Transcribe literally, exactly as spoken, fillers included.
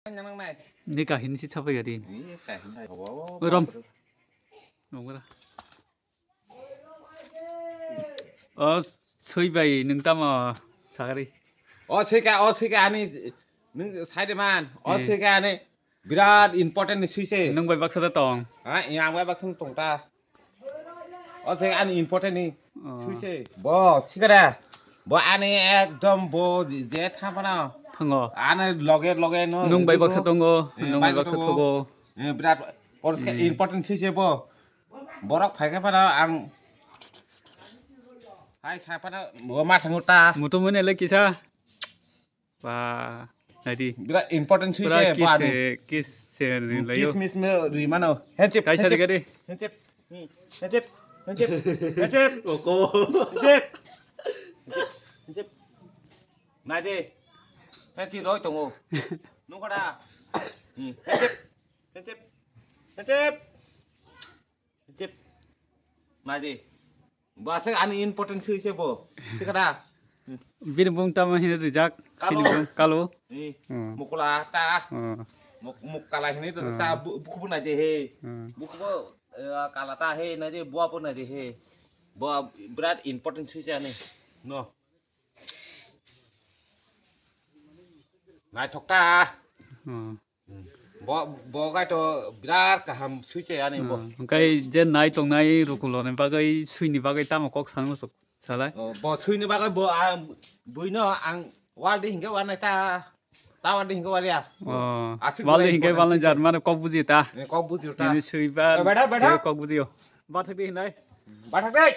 Nang nang nai. Ni kahin si chapai gari. Ni kahin thai hobo. Oi, rom. Nongra. O sui bai nung tamo sagari. O sui ka, o sui ka ani nung side man. O Eh. Sui ka ani birat important ni sui se. Nung bai baksa da tong. Ha, yang bai baksa tong ta. O sui ani important ni Oh. Sui se. Bo, sui ka da. Bo ani ekdom bo je thapana. Thango. Ani loge loge no. Nung bai baksa tongo. Eh, nung bai bai baksa tongo. Thogo. Eh, birat poriskar Hmm. Important sui se bo. Borok phai khe phano ang hai sa phano bo ma thango ta. Muto mene le kisa. Ba, naidi. Birat important sui Pura se bo kiss ani. Se, kiss se ri layo. Kiss miss me ri mano. Handshake. Kaisa handshake, ri gari. Handshake. Hmm. Handshake. Handshake. Handshake. Oko. Handshake. Handshake. Handshake. Naidi. Handshake roi tongo. Nungkada. Hmm. Handshake. Handshake. Handshake. Tip. Naidi. Bo aswk ani important sui se bo. Sikada. Bini bung tamo hino rijak. Kalo. Sini bung kalo. Ni. Hmm. Mukula ta. Hmm. Muk, muk kala hini to Hmm. Ta bu, buku bu naidi he. Hmm. Buku bu, eh, kala ta he naidi bua bu naidi he. Bo birat important sui se ani. No. Naithok ta. Hmm. Bo, bo gai to birat kaham sui se ani bo. Hmm, hwnkhe je nai tongnai rukulo ni bagwi, suini bagwi tamo kok sango sok salai? Oh, bo suini bagwi bo, ah, buino ang wal di hingke wanai ta, ta wal di hingke waria. Oh, aswk wal di hingke important wal sui jar se. Mane kok buji ta. Eh, kok buji ta. Ini sui ba, Eh, beda, beda. Kok buji yo. Bathak di hinai. Bathak dei.